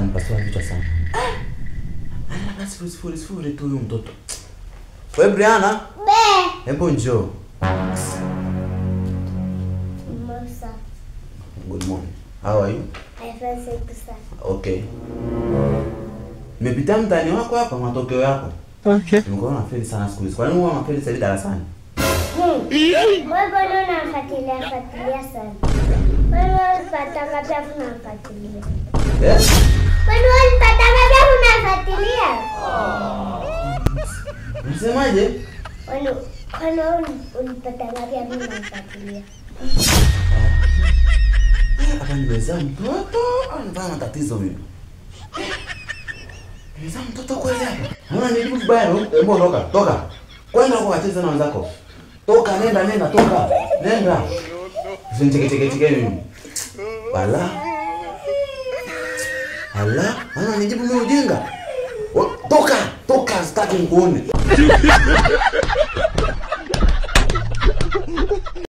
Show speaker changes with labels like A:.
A: Atanipasua kichwa sana. Ana 0.00 tu huyu mtoto. Wewe Brianna?
B: Be.
A: Hebu njoo.
B: Musa.
A: Good morning. How are you?
B: I feel sick, sir.
A: Okay. Nimepita mtani wako hapa matokeo yako.
C: Okay.
A: Nimekuwa unafeli sana siku hizi. Kwa nini huwa unafeli sasa darasani?
B: Wewe mbona unamfuatilia fuatilia sana? Wewe unapata ngapi afu unamfuatilia?
A: Eh?
B: Wewe unapata ngapi afu unamfuatilia?
A: Unasemaje?
B: Wewe kwani unapata ngapi afu unamfuatilia?
A: Hapa nimezaa mtoto au nimezaa matatizo mimi? Nimezaa mtoto kweli hapa? Mbona nilibu vibaya? Hebu ondoka, toka. Kwenda huko kacheze na wenzako. Toka, nenda, nenda, toka. Nenda. Usinicheke mimi. Wala. Ala, ana nijibu mimi ujinga. Toka, toka, sitaki nikuone.